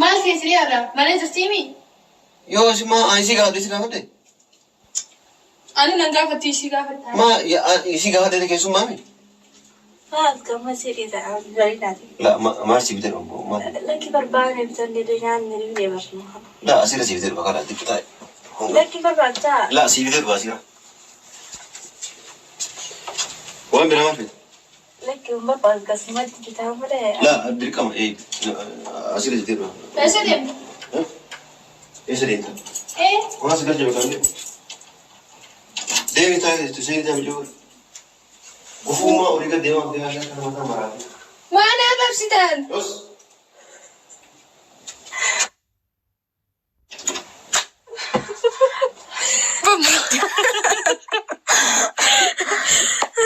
Maal keessi har'a? Mana jirtiimi? Yoo si maa ani si gaafadhe si gaafadhe. Ani nan gaafatti ishii gaafatta. Maa isii gaafadhe keessummaa mi? Maal gamma sirii ta'a bareedaati. La maal si bitee dhufu maal? Lakki barbaanne bitannee nyaanne dhufnee barnu. La asirra si bitee dhufa karaa xiqqoo taa'e. Lakki barbaachaa. La si bitee dhufa asirra. Waan biraa maal fedha? Lakki hin barbaadu akkasumatti bitaa malee. La dirqama asirra si bitee dhufa. Eessa deemta? Eessa deemta? Ee. Waan si galche bakka Deemi taa'e seeni taa'e jiru. Gufuummaa olii gad deemaa deemaa ishee kana mataa maraa. Waan arrabsitan. Dos.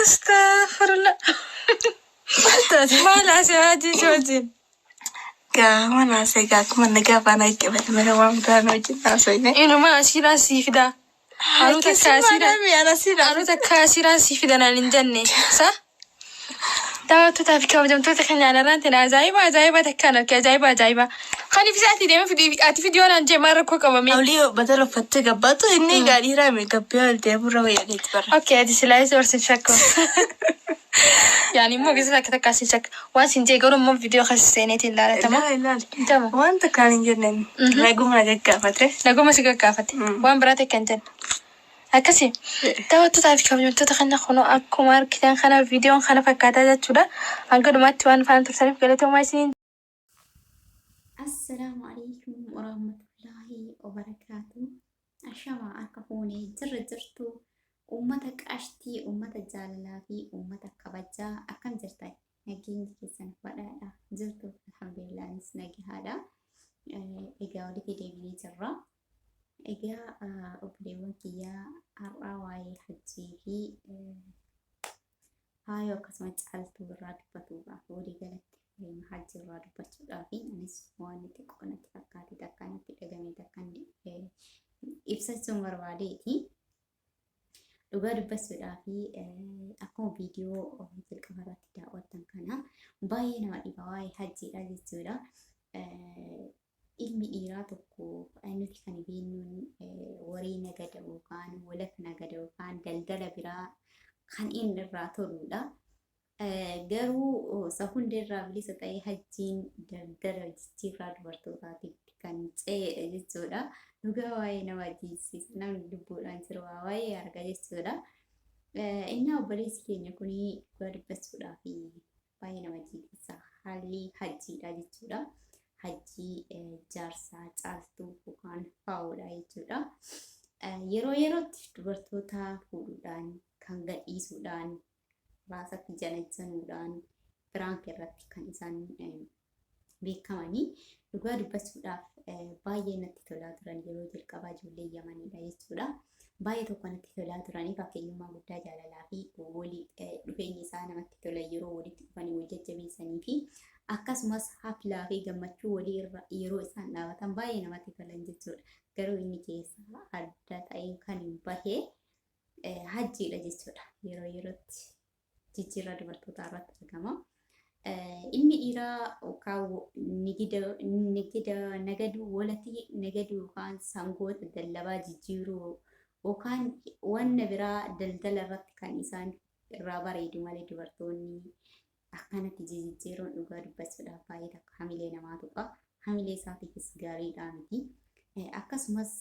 Astaghfirullah. Maal asii hajii si wajjin? Gaama naasee gaakuma nagaa faana qabate malee waan biraan wajjin haasofne. Inuma asiiraan sii fidaa. Anuu takka asiiraan. Anuu takka asiiraan sii fida naan hin jenne. Sa? Daawwattootaa fi kabajamtoota keenya anarraan tana ajaa'iba ajaa'iba takkaan arge ajaa'iba ajaa'iba. Kan ibsa ati deeme fidi ati fidi yoo naan jee maal rakkoo qabame. Olii badala uffattee gabbaatu inni gaarii raame gabbee ol deemurra wayyaa keetti barra. Okay, ati silaa isa barsin shakku. Yaani immoo gisa takka takka sin shakka. Waan sin jee garuu immoo viidiyoo keessa seeneetiin ilaalatama. Ilaali ilaali. Tama. Waan takkaan hin jenneen naguma na gaggaafate. Naguma si gaggaafate. Waan biraa takka hin jenne. Akkasi. Daawwattootaa fi kabajamtoota keenya kunoo akkuma argitan kana viidiyoon kana fakkaataa jechuudha. Hanga dhumaatti waan faana turtaniif galatoomaa isiniin Assalaamu alaikum warahmatullaahi wabarakaatu. Ashama harka fuunee jirra jirtu uummata qashtii, uummata jaalalaa fi uummata kabajaa akkam jirtan? Nageenyi keessan badhaadha jirtu? Alhamdulillah anis nagahaadha. Egaa walitti deebinee jirra. Egaa obboleewwan kiyyaa har'aa waa'ee hajjii fi faayoo akkasuma caaltuu irraa dubbatuudhaaf walii galatti hajji irraa dubbachuudhaaf anis waan xiqqoo natti fakkaate takka natti dhagame takka ibsachuun barbaadeeti. Dhugaa dubbachuudhaaf akkuma viidiyoo jalqaba irratti daawwattan kana baay'ee nama dhiba waa'ee hajjiidha jechuudha. Ilmi dhiiraa tokko nuti kan beeknuun warii nagada yookaan walak nagada yookaan daldala biraa kan inni irraa toludha. Garuu isa hunda irraa bilisa ta'ee hajjiin daldala jijjiirraa dubartootaatiif kan ce'edha jechuudha. Dhugaa waa'ee nama ajjeesisa. Namni lubbuudhaan jiru waa waa'ee arga jechuudha. Inni obboleessi keenya kun dhugaa dubbachuudhaaf baay'ee nama jiibisa. Haalli hajjiidha jechuudha. Hajjii jaarsaa caaltuu yookaan faa'oodha jechuudha. Yeroo yerootti dubartoota fuudhuudhaan kan gadhiisuudhaan raasatti janajjanuudhaan piraank irratti kan isaan beekamanii dhugaa dubbachuudhaaf baay'ee natti tolaa turan yeroo jalqabaa ijoollee Yamaniidha jechuudha. Baay'ee tokko natti tolaa turanii fakkeenyummaa guddaa jaalalaa fi walii dhufeenyi isaa namatti tola yeroo walitti dhufanii wal jajjabeessanii fi akkasumas haflaa fi gammachuu walii irra yeroo isaan dhaabatan baay'ee namatti tolan jechuudha. Garuu inni keessaa adda ta'ee kan bahe hajjiidha jechuudha. Yeroo yerootti jijjiirraa dubartootaa irratti argama. Ilmi dhiiraa yookaan nigida nagaduu walatii nagaduu yookaan sangoota dallabaa jijjiiruu yookaan wanna biraa daldala irratti kan isaan irraa bareedu malee dubartoonni akkanatti jijjiiruun dhugaa dubbachuudhaaf baay'ee takka hamilee namaa tuqa. Hamilee isaatiifis gaariidhaa miti. Akkasumas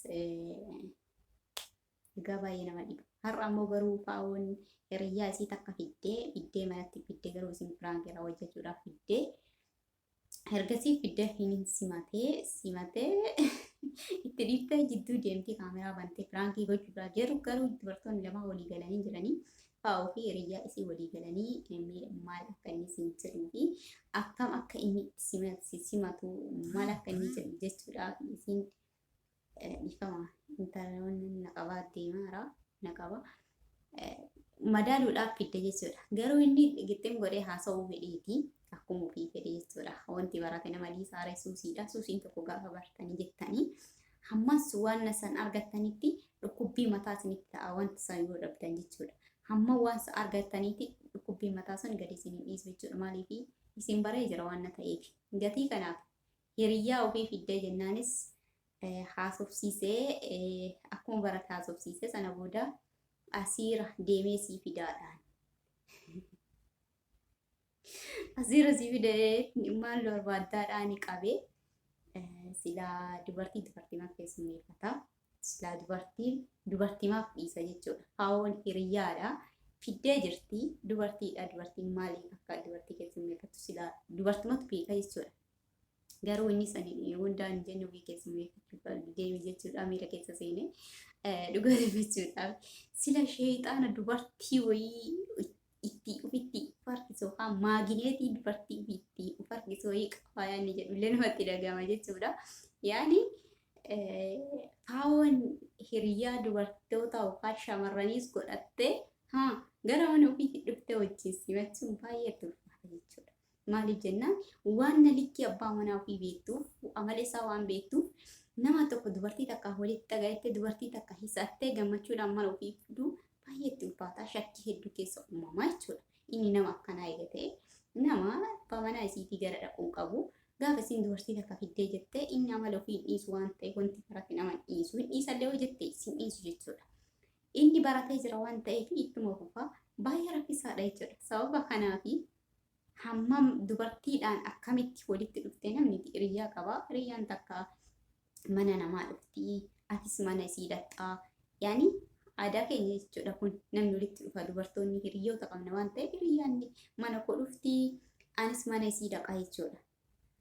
Egaa baay'ee nama dhiba. Har'a ammoo garuu faa'oon hiriyyaa isii takka fiddee fiddee manatti fiddee garuu isin piraank irraa hojjechuudhaaf fiddee ergasii fiddee hin simatee simatee itti dhiiftee jidduu deemtee kaameraa bantee piraankii gochuudhaaf jedhu garuu dubartoonni lama walii galanii jiranii faa'oo fi hiriyyaa isii walii galanii maal akka inni siin jedhuu fi akkam akka inni itti simatu maal akka inni jedhu jechuudhaaf isiin Dhiifama intala na qabaa deemaara na qaba. Madaaluudhaaf fidde jechuudha. Garuu inni gixxim godhee haasa'uu fedheeti akkuma ofii fedhe jechuudha. Wanti barate nama dhiisaare suusiidha. Suusiin tokko gaafa bartanii jettanii hammas waan san argattanitti dhukkubbii mataa isinitti ta'a wanta san yoo dhabdan jechuudha. Hamma waan san argattanitti dhukkubbii mataa sun gadi isin hin dhiisu jechuudha. Maaliif isin baree jira waan na ta'eef. Gatii kanaaf Hiriyyaa ofii fiddee jennaanis haasofsiisee akkuma barate haasofsiisee sana booda asiira deemee sii fidaadhaan. Asiira sii fidee maal barbaaddaadhaan qabee silaa dubartii dubartimaaf keessummeeffata. Silaa dubartiin dubartimaaf dhiisa jechuudha. Faawoon hiriyyaadha. Fiddee jirti dubartiidha. Dubartiin maaliif akka dubartii keessummeeffattu silaa dubartumatu beeka jechuudha. Garuu inni sani hundaa hin jenne ofii keessummeeffachuuf deeme jechuudha. Miira keessa seene dhugaa dubbachuudhaaf sila sheexaana dubartii wayii itti ofitti of harkisu yookaan maagineetii dubartii ofitti of harkisu wayii qabaa yaanni jedhu illee namatti dhagahama jechuudha. Yaani faawoon hiriyaa dubartoota yookaan shamarraniis godhattee haa gara mana ofiitti dhuftee wajjin simachuun baay'ee itti ulfaata jechuudha. Maaliif jennaan waan na likkii abbaa manaa ofii beektuuf amala isaa waan beektuuf nama tokko dubartii takka walitti dhagayettee dubartii takka hisattee gammachuudhaan mana ofii fiduu baay'ee itti ulfaataa shakkii hedduu keessa uumamaa jechuudha. Inni nama akkanaa eega ta'e nama abbaa manaa isiitii gara dhaquun qabu gaafa isiin dubartii takka fiddee jettee inni amala ofii hin dhiisu waan ta'eef wanti barate nama hin dhiisu hin dhiisallee yoo jette isin dhiisu jechuudha. Inni baratee jira waan ta'eef ittuma fufa baay'ee rakkisaadha jechuudha. Sababa kanaafi hammam dubartiidhaan akkamitti walitti dhufte namni hiriyyaa qaba. Hiriyyaan takka mana namaa dhufti atis mana isii dhaqxaa yaani aadaa keenya jechuudha kun namni walitti dhufa dubartoonni hiriyyoota qabna waan ta'eef hiriyyaan mana koo dhufti anis mana isii dhaqa jechuudha.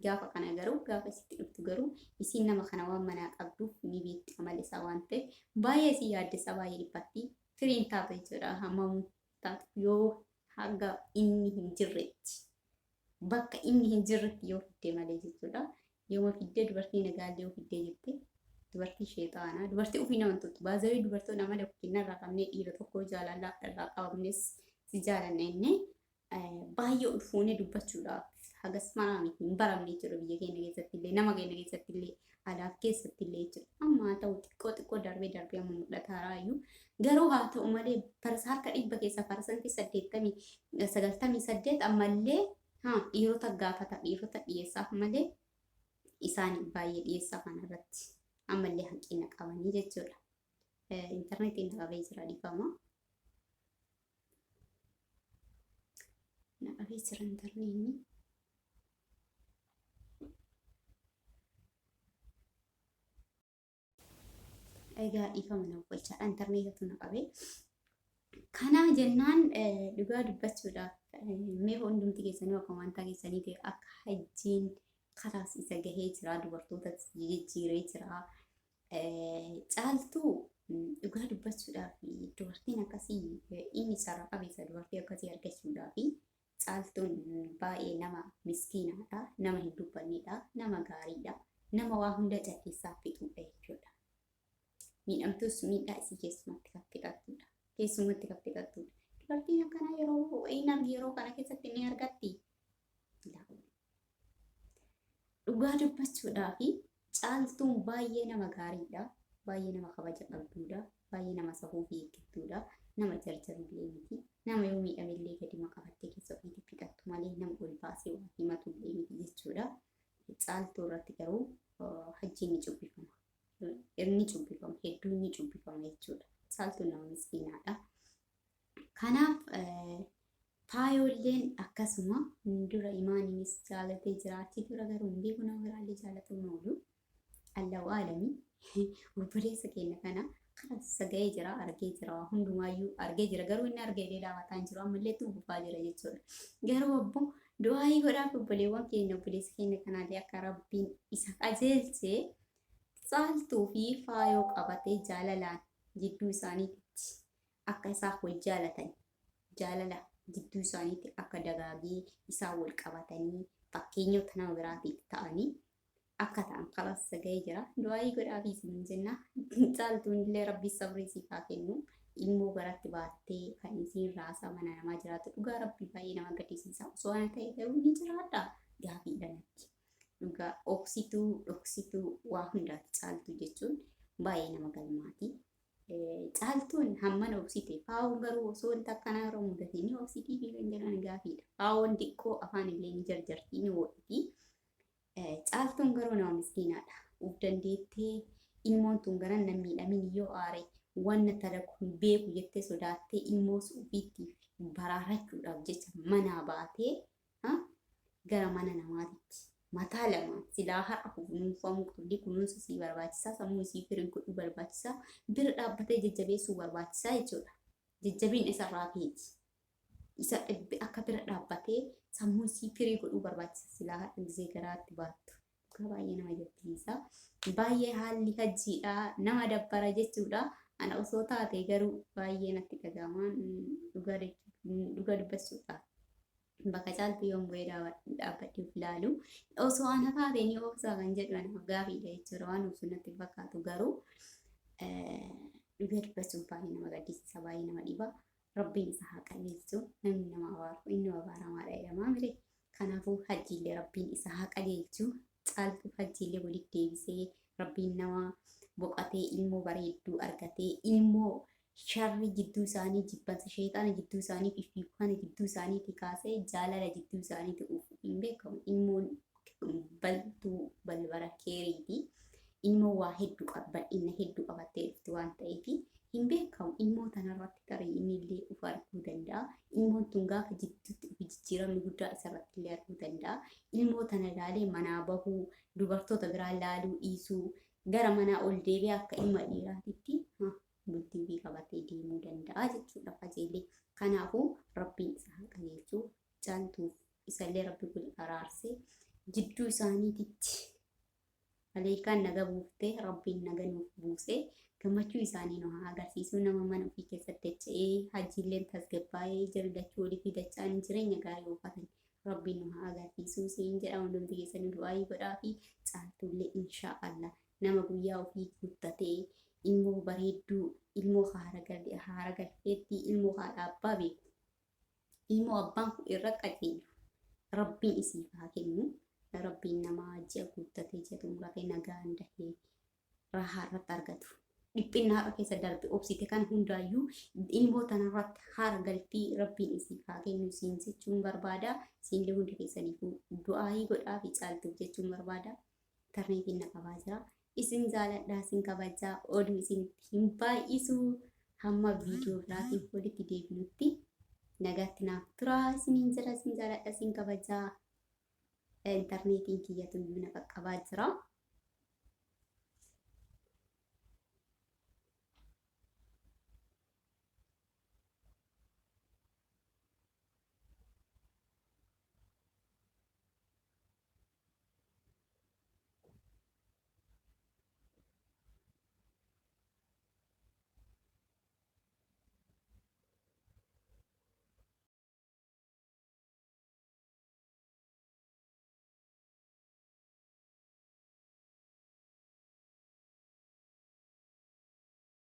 Gaafa kana garuu gaafa isitti dhuftu garuu isiin nama kana waan manaa qabduuf ni beekti amala isaa waan ta'eef baay'ee isii yaaddessa baay'ee dhiphatti firiin taatu jechuudha hammam taatu yoo haga inni hin jirretti bakka inni hin jirretti yoo fiddee malee jechuudha. Yooma fiddee dubartii nagaallee yoo fiddee jette dubartii sheexaanaa dubartii ofii nama tuttu baazawii dubartoonni amala kenna irraa qabnee dhiira tokko jaalala irraa qabamnes si jaalanna innee baay'ee ol fuunee dubbachuudhaaf hagas maraa miti hin baramne jechuudha biyya keenya keessatti illee nama keenya keessatti illee alaaf keessatti illee jechuudha. Amma haa ta'u xiqqoo xiqqoo darbee darbee amma mul'ata raayyuu garuu haa ta'u malee harka dhibba keessaa parsantii 98 ammallee dhiirota gaafata dhiirota dhiyeessaaf malee isaan baay'ee dhiyeessaa kanarratti ammallee hanqina qabanii jechuudha. Intarneetiin qabee jira dhiifama. Na qabee jira intarneetni. Egaa dhiifama na oolchaadha intarneetatu na qabee. Kana jennaan dhugaa dubbachuudhaaf mee hundumti keessanuu akka wanta keessanii ta'e akka hajjiin kalaas isa gahee jira dubartoota jijjiiree jira. Caaltuu dhugaa dubbachuudhaaf dubartiin akkasii inni carra qabeessa dubartii akkasii argachuudhaaf Caaltuun baay'ee nama miskiinaadha, nama hin dubbannedha, nama gaariidha, nama waa hunda calleessaa fixuudha jechuudha. Miidhamtus miidhaa isii keessumatti kan fixattuudha. Keessumatti kan fixattuudha. Dubartiin akkanaa yeroo hin argi yeroo kana keessatti ni argatti. Dhugaa dubbachuudhaa fi Caaltuun baay'ee nama gaariidha. Baay'ee nama kabaja qabduudha. Baay'ee nama safuu fi eeggattuudha. Nama jarjarullee miti. Nama yoo miidhamellee gadima qabattee keessa ofiitti fixattu malee nama ol baasee waa himatullee miti jechuudha. Caaltuu irratti garuu hajjiin ni cubbifama. Ni cubbifama. Hedduun ni cubbifama jechuudha. Caaltuun nama miskiinaadha. Kanaaf Faayoolleen akkasuma dura imaaniinis jaalatee jira. Achi dura garuu hin beeku nama biraallee jaalatuu hin oolu. Allahu aalami obboleessa keenya kana karaa saga'ee jira argee jira waa hundumaayyuu argee jira garuu inni argee illee dhaabataa hin jiru ammallee itti fufaa jira jechuudha. Garuu obbo du'aayii godhaaf obboleewwan keenya obboleessa keenya kanaallee akka rabbiin isa qajeelchee caaltuu fi faayoo qabatee jaalalaan jidduu isaaniitti akka isaan wal jaalatan jaalala jidduu isaaniitti akka dagaagee isaan wal qabatanii fakkeenyota nama biraatiif ta'anii akka ta'an kalaas ga'ee jira. Du'aayii godhaafii isiniin jenna. Caaltuun illee rabbi sabrii siif haa kennu. Ilmoo garatti baattee kan isiin raasaa mana namaa jiraatu dhugaa rabbi baay'ee nama gaddisiisa. Osoo ana ta'e garuu ni jiraadha gaafiidha natti. Dhugaa oksituu dhoksituu waa hundaati caaltuu jechuun baay'ee nama galmaati. Caaltuun hammana obsite faawoon garuu osoo wanta akkanaa yeroo mudate ni obsitii fi kan jedhan gaafiidha. Faawoon xiqqoo afaan illee ni jarjarti ni ho'iti. Caaltuun garuu nama miskiinaadha. Uf dandeettee ilmoon tun garan nan miidhamin yoo aare wanna talaku hin beeku jettee sodaattee ilmoo ofiittiif baraarachuudhaaf jecha manaa baatee gara mana namaatitti mataa lamaan silaa har'a kunuunfamuu qabdi. Kunuunsa sii barbaachisaa, sammuu isii firii godhuu barbaachisaa, bira dhaabbatee jajjabeessuu barbaachisaa jechuudha. Jajjabiin isarraa feeti. Isa akka bira dhaabbatee sammuu isii firii godhuu barbaachisa silaa har'a gisee garaatti baattu. Dhugaa baay'ee nama gaddisiisa. Baay'ee haalli hajjiidha nama dabbara jechuudha. Ana osoo taate garuu baay'ee natti dhaga'ama dhugaa dubbachuudha. Bakka caaltu yoon bu'ee dhaabbadhee of ilaalu osoo ana taate ni obsaa kan jedhu anaaf gaafiidha jechuudha. Waan obsu natti hin fakkaatu garuu dhugaa dubbachuuf baay'ee nama gaddisiisa baay'ee nama dhiba. Rabbiin isa haa qajeelchu. Namni nama abaaru inni abaaramaadha jedhamaa mire. Kanaafuu hajjiillee Rabbiin isa haa qajeelchu. Caaltuu hajjiillee walitti deebisee Rabbiin nama boqatee ilmoo bareedduu argatee ilmoo sharri jidduu isaanii jibbansa sheexaana jidduu isaanii fiffiigu kana jidduu isaaniitii kaasee jaalala jidduu isaaniitii uufu hin beekamu. Ilmoon baltuu balbara keeriiti. Ilmoo waa hedduu bal'ina hedduu qabattee dhufti waan ta'eef hin beekamu. Ilmoo tanarratti tarii inni illee of arguu danda'a. Ilmoon tun gaafa jidduutti dhufu jijjiiramni guddaa isarratti illee arguu danda'a. Ilmoo tana ilaalee manaa bahuu, dubartoota biraa ilaaluu dhiisuu, gara manaa ol deebi'ee akka ilma dhiiraatitti bultii ofii qabatee deemuu danda'a jechuudha qajeelee. Kanaafuu Rabbiin isa haa qajeelchu. Caaltuuf isallee Rabbi wal araarsee jidduu isaaniititti maleekaan naga buufte Rabbiin naga nuuf buuse gammachuu isaanii nu haa agarsiisu. Nama mana ofii keessatti dacha'ee hajjiilleen tasgabbaa'ee jarri lachuu walitti dacha'anii jireenya gaarii oofatan Rabbiin nu haa agarsiisu siin jedha. Hundumti keessanii du'aayii godhaa fi caaltuullee inshaa Allah nama guyyaa ofii guuttatee ilmoo bareedduu ilmoo haara galfeetti ilmoo haadha abbaa beeku ilmoo abbaan kun irra qajeelu Rabbiin isiif haa kennu. Rabbiin nama ji'a guuttatee ji'a xumuratee nagaan dahee raahaa irratti argatu. Dhiphinna har'a keessa darbe obsite kana hundaayyuu ilmoo tanarratti haara galfii Rabbiin isiif haa kennu siin jechuun barbaada. Siinillee hunda keessaniifuu du'aayii godhaa fi caaltuuf jechuun barbaada. Intarneetiin na qabaa jira. Isin jaaladhaa isin kabajaa oduu isinitti hin baay'isu. Hamma viidiyoo biraatiin walitti deebinutti nagaatti naaf turaa isiniin jira isin jaaladha isin kabajaa. Intarneetiin kiyyatu iyyuu na qaqqabaa jira.